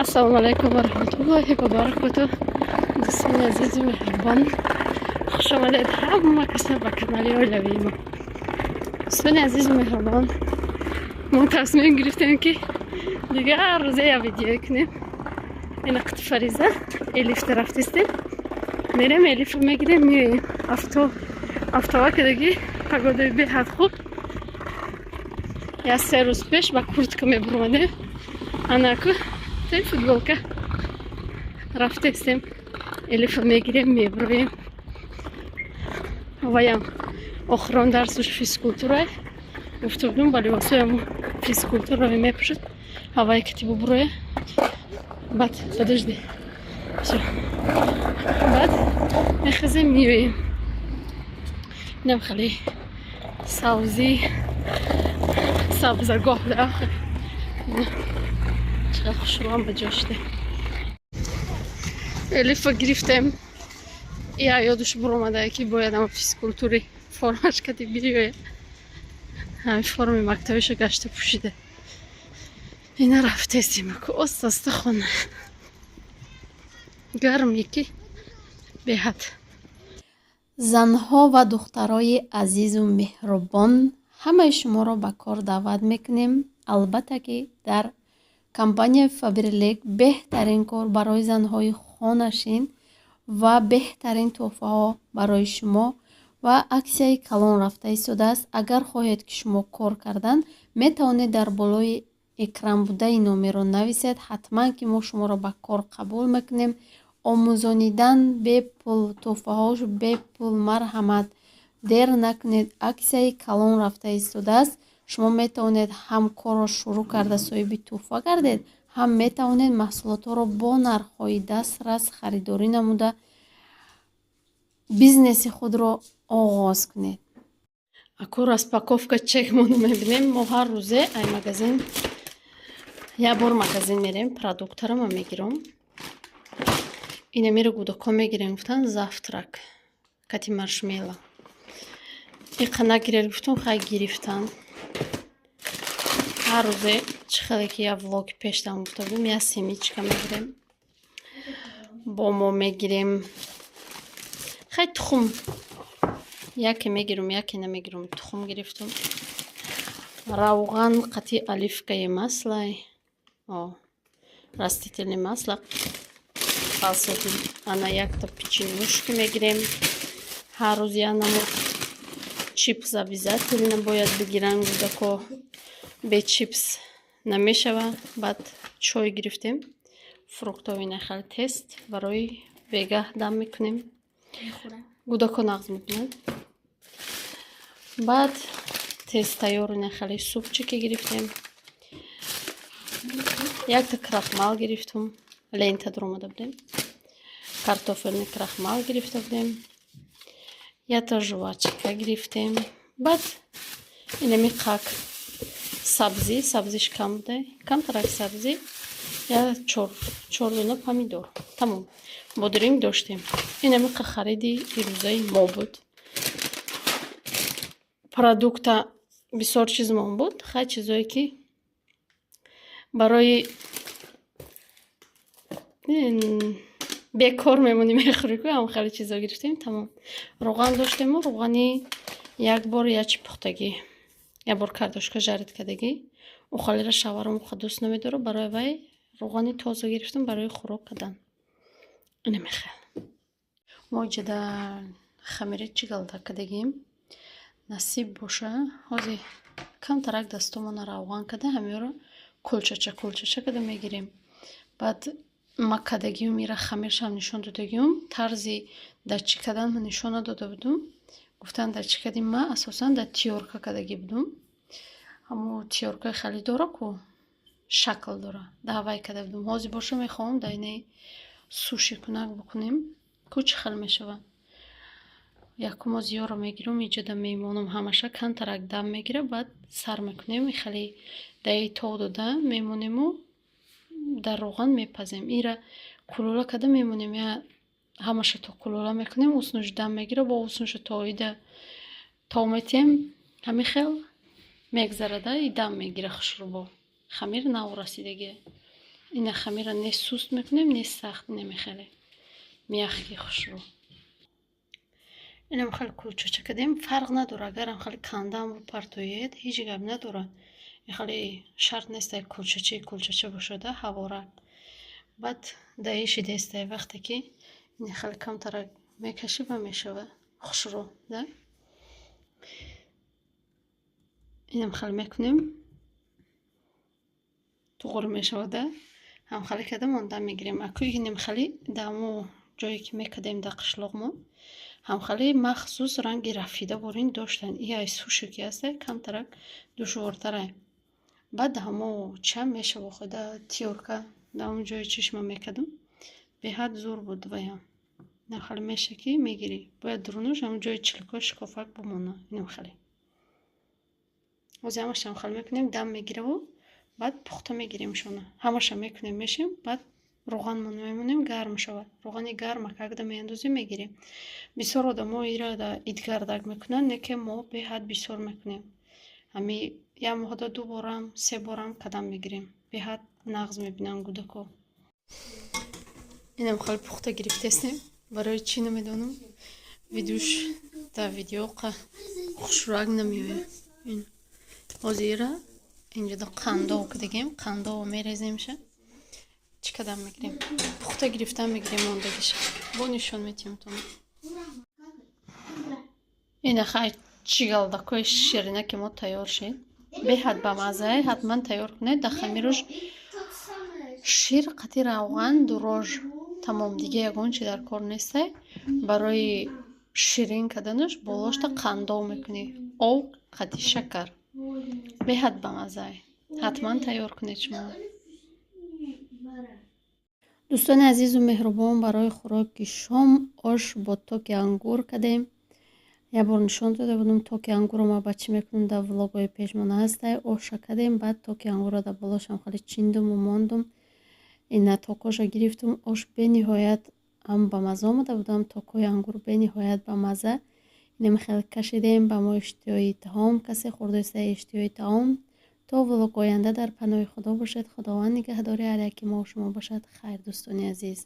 Ассалому алайкум ва раҳматуллоҳи ва баракоту. Дӯстони азизу меҳрубон, хуш омадед ҳама каса ба канали оилавии мо. Дӯстони азизу меҳрубон, мо тасмим гирифтем, ки дигар рӯзе я видео кунем. Ина қити Фариза Элифта рафтистем, мерем, Элифа мегирем, меоем. Авто автова кадаги, погодаи беҳад хуб. Я 3 рӯз пеш ба куртка мебуромадем, анаку те футболка рафтестем. Элифа мегирем, мебуроем. Ваям охирон дарсуш физкультура гуфта будум, ба либосояму физкультура мепӯшад, ҳавае кати бубуроя. Баъд, подожди, всё, баъд мехезем, меоем. Инам хеле савзӣ, сабзагоҳ да, чақадр хушрӯам ба ҷо шуда. Элифа гирифтем, я ёдуш буромада, ки бояд ама физкультури формаш кати биёя. Ҳами форми мактабиша гашта пӯшида. Ина рафтесим ку оста оста хона. Гарме ки беҳад. Занҳо ва духтарои азизу меҳрубон, ҳамаи шуморо ба кор даъват мекунем. Албатта ки дар компанияи Фаберлик беҳтарин кор барои занҳои хонашин ва беҳтарин тӯҳфаҳо барои шумо ва аксияи калон рафта истодааст. Агар хоҳед, ки шумо кор кардан метавонед, дар болои экран будаи номерро нависед. Ҳатман ки мо шуморо ба кор қабул мекунем. Омӯзонидан бепул, тӯҳфаҳош бепул. Марҳамат, дер накунед, аксияи калон рафта истодааст. Шумо метавонед ҳам корро шурӯъ карда, соҳиби тӯҳфа гардед, ҳам метавонед маҳсулотҳоро бо нархҳои дастрас харидорӣ намуда, бизнеси худро оғоз кунед. Аку распаковка чекмоно мебинем. Мо ҳар рӯзе ай магазин, як бор магазин мерем, продуктаро ма мегирам. Ина мера гудако мегирем, гуфтан, завтрак кати маршмеллоу. Иқа нагиред, гуфтум, хай, гирифтан. Ҳар рӯзе, чӣ хеле ки як влоги пештам гуфта будем, як семечка мегирем, бо мо мегирем. Хай, тухм яке мегирам, яке намегирам. Тухм гирифтум, равған қати оливковое масло, растительное масло. Ана якта печенюшки мегирем. Ҳар рӯз як намуд чипс обязательно бояд бигиранд гудако, бе чипс намешава. Баъд чой гирифтем, фруктовый нахал тест барои бегаҳ дам мекунем, гудако нағз мекунанд. Баъд тез тайёру нахали супчике гирифтем, якта крахмал гирифтум, Лента дуромада будем, картофельный крахмал гирифта будем, якта жвачка гирифтем. Баъд инами қак сабзӣ, сабзиш кам буда, камтарак сабзӣ, я чор дона помидор, тамом. Бодиринг доштем. Инами қа хариди ирӯзаи мо буд. Продукта бисёр чизмон буд. Хай, чизое ки барои бекор мемонӣ, мехӯрӣ ку, ҳам хеле чизо гирифтем, тамом. Равған доштему, равғани як бор ячи пухтагӣ, як бор картошка жарить кардагӣ. Ухалира шаварам уха дӯст намедорам, барои вай равғани тоза гирифтам барои хӯрок кардан. Ина мехел. Мо иҷода хамири чигалда кардагим. Насиб боша, ҳозир камтарак дастомона равған карда, ҳамеро кулчача кулчача карда мегирем. Баъд ма кардагиюм, ира хамиршам нишон додагиюм, тарзи дар чӣ кардан ма нишон надода будум. Гуфтанд, дар чӣ кардем? Ма асосан дар тёрка кардагӣ будум. Ҳамо тёркаи хеле дора ку, шакл дора, дар ҳавай карда будум. Ҳозир боша, мехоҳам дар инаи суши кунак бикунем ку, чӣ хел мешавад. Якум озиёро мегирам, иҷода мемонам, ҳамаша камтарак дам мегира, баъд сар мекунем, хеле даи тов дода мемонему, дар равған мепазем. Ира кулула карда мемонем, я ҳамаша то кулула мекунем, уснуш дам мегира, бо уснуша то ида тов метиҳем. Ҳамин хел мегзарада и дам мегира хушрӯбо. Хамир нав расидагия. Ина хамира не суст мекунем, не сахт, намехеле мягкий, хушрӯ. Инам хеле кулчача кардем. Фарқ надорад, агарам хеле кандаам бупартоед, ҳеҷ гап надорад. Хеле шарт нестай кулчачаи кулчача бошада, ҳавора. Баъд даи шидестай, вақте ки ин хеле камтарак мекашӣ ва мешава хушрӯ да. Инам хеле мекунем, туғри мешавад да. Ҳамхеле карда монда мегирем. Аку инем хеле дамо ҷое ки мекардем дар қишлоқмо, ҳамхеле махсус ранги рафида борин доштанд. И ай суши ки ҳастай, камтарак душвортарай. Баъд ҳамо ча мешава худа тёрка, дар он ҷои чишма мекардам, беҳад зур буд. Ваям инам меша ки мегирӣ, бояд дурунуш ҳамон ҷои чилко шикофак бимона. Инам хеле ҳозир ҳамаша ҳамхеле мекунем, дам мегираву баъд пухта мегиремшона. Ҳамаша мекунем, мешем, баъд равғанмон мемонем, гарм шавад. Равғани гарма когда меандозем, мегирем. Бисёр одамо ира идгардак мекунанд, не ки мо беҳад бисёр мекунем. Ҳами як моҳда ду борам, се борам кадам мегирем. Беҳад нағз мебинанд кӯдако. Инам хеле пухта гирифтестем. Барои чӣ намедонам, видеош дар видео хушрӯак намеояд. Ҳозир инҷода қандов кардагем, қандово мереземша. Чӣ кадам мегирем, пухта гирифтан мегирем, мондагиша бо нишон метиҳам. Ина хай, чигалдакҳои ширинаки мо тайёр шид. Беҳад бамаззае, ҳатман тайёр кунед. Дар хамируш шир қати равған, дрожж, тамом, дига ягон чи дар кор нестай. Барои ширин карданаш болошта қандов мекунӣ, об қати шакар. Беҳад бамаззае, ҳатман тайёр кунед шумо. Дӯстони азизу меҳрубон, барои хӯроки шом ош бо токи ангур кардем. Як бор нишон дода будам токи ангурро ма ба чӣ мекунам, дар влогҳои пешмона ҳастай. Оша кардем, баъд токи ангурро дар болошам хеле чиндуму мондум. Ина токоша гирифтум. Ош бениҳоят ҳам бамазза омада будам, токҳои ангур бениҳоят бамазза. Инам хеле кашидем, ба мо иштиҳои таом, касе хӯрдаиста, иштиҳои таом. То влог оянда дар паноҳи Худо бошед. Худованд нигаҳдори ҳар яки мо шумо бошад. Хайр, дӯстони азиз.